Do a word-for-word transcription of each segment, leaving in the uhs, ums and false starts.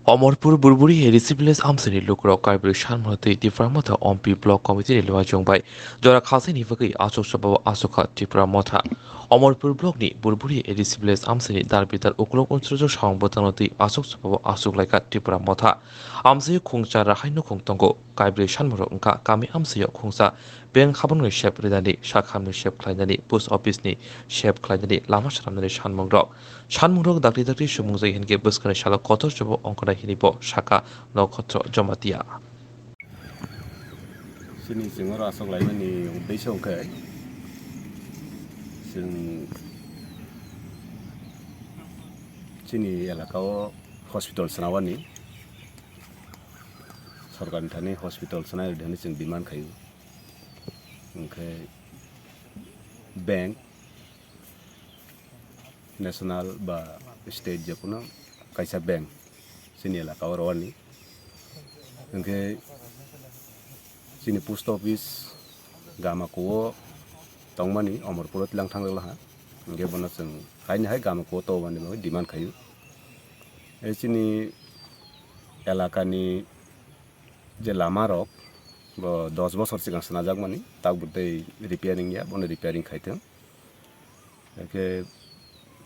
Omorpur Burburi A D C village amchaini lukurok Kaibrwi sanmano twi Tipra Motha Ompi Block Committee ni luajwng bai jora khalsaini bagwi achuk sabao achukha Tipra Motha. Omorpur Block ni Burburi A D C village amchaini darbidar ukulok unsrujwk sawang bwtangno twi achuk sabao achuk laikha Tipra Motha. Amchaio khungsa rahai nukhung tongo. Kaibrwi sanmano wngkha kami amchaio khungsa bank habangni sep rinani, sakhamni sep khlainani, post office ni sep khlainani, lama swnamnani sanmungrok. Sanmungrok dakti dakti sumung jai hinkhe bwskangni salo kotor chobo ongkha hinwi bo sakha Nokhotro Jamatia. Chini chwng oro aswk laimani uddesyo hwnkhe chwng chini elakao hospital swnawani, sorkarni thani hospital swnai rwdi hwnwi chwng demand khaio. Hwnkhe bank, national ba state, jekono kaisa bank chini elaka o rwani. Hwnkhe chini post office Gamakuo tongmani, Omorpuro tilang thangjakla ha. Hwnkhe bono chwng haini hai Gamakuo tongmani bagwi demand khaio. E chini elakani je lama rok bo dos bosor swkang swnajak mani, tabuk tei repairing ya, bono repairing khai thung. Hwnkhe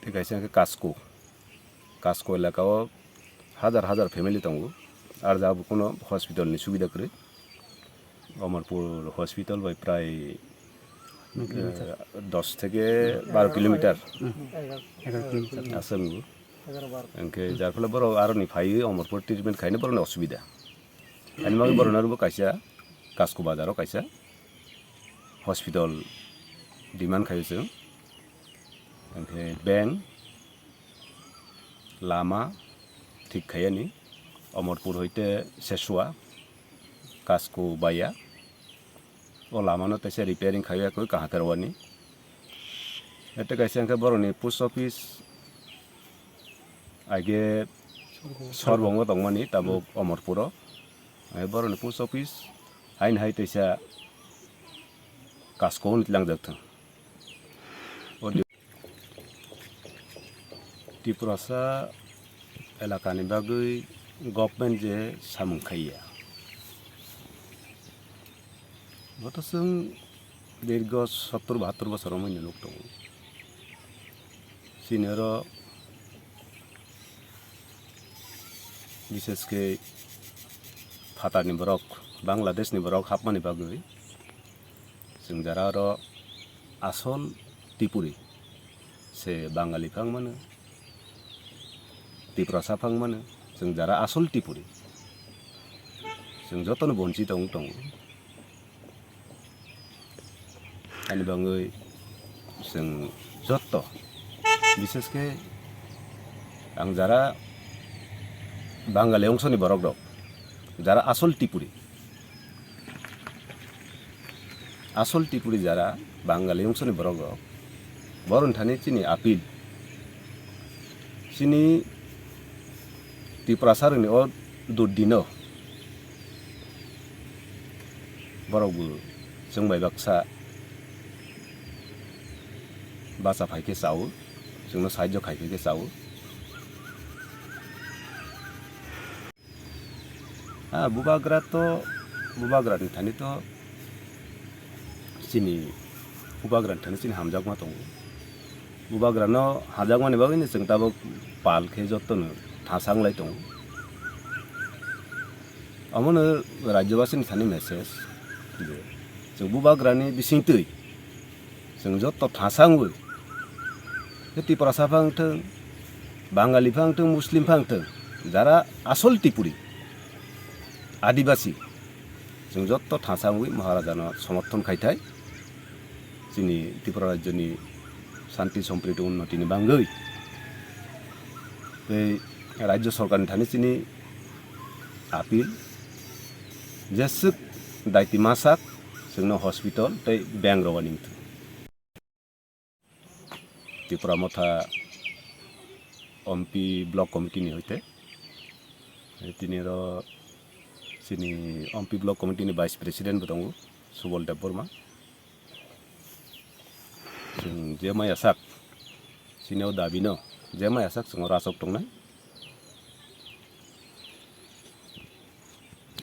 tei kaisa hwnkhe Kasko, Kasko elaka o hajar hajar family tongo, ar jabo kuno hospital ni subida kwrwi. Omorpur hospital bai prai, eh, dos theke baro kilometer aswk wngo. Hwnkhe jar phole borok aroni phaiwi Omorpur treatment khaina borokni osubida. Ani bagwi borokno arokbo kaisa Kasko bazaro kaisa hospital demand khaio chwng. Hwnkhe bank, lama thik khaiyani, Omorpur hoite Sesua, Kasko baya. O lamano teisa repairing khaiwi koi kaham khe rwani. Ete kaisa hwnkhe borokni post office aige Sorbongo tongmani tabuk Omorpuro. Ai borokni post office haini hai teisa Kasko hwnwi tlangjak thung. O di- Tiprasa elakani bagwi government je samung khaiya, boto chwng dirgo sottor bahattor bosor wngmani nuk tongo. Chini oro bishesh khe phatarni borok, Bangladeshni borok hapmani bagwi chwng jara oro asol Tipuri se Bangali phang mano, Tiprasa phang mano, chwng jara asol Tipuri. Chwng jotono bonchi tong tongo. Ani bagwi chwng jotto, bishesh khe ang jara Bangali ongsoni borok rok, jara asol Tipuri, asol Tipuri jara Bangali ongsoni borok rok, borok thani chini appeal, chini Tiprasa rokni o durdino borok bo chwng bai baksa bacha phai khe chao, chwngno sahajyo khai phai khe chao. Ah, bubagra to, bubagrani thani to chini, bubagrani thani chini hamjakma tongo. Bubagrano hamjakmani bagwino chwng tabuk pal khe jotono thasang lai tongo. Omono rajyobasini thani message je chwng bubagrani bisingtwi chwng jotto thasangwi, khe Tiprasa phang thwng, Bangali phang thwng, Muslim phang thwng, jara asol Tipuri, Adibasi, chwng jotto thasangwi Maharajano somorthon khai thai, chini Tripura rajyoni shanti sompriti unnotini bagwi. Tei rajyo sorkarni thani chini appeal, jeswk daiti masak chwngno hospital tei bank rwani wngthung. Tipra Motha Ompi Block Committee ni hoite, tini oro chini Ompi Block Committee ni Vice President bo tongo, Subol Debbarma. Chwng je maya sak, chini o dabi no, je maya sak chwng oro aswk tongnai.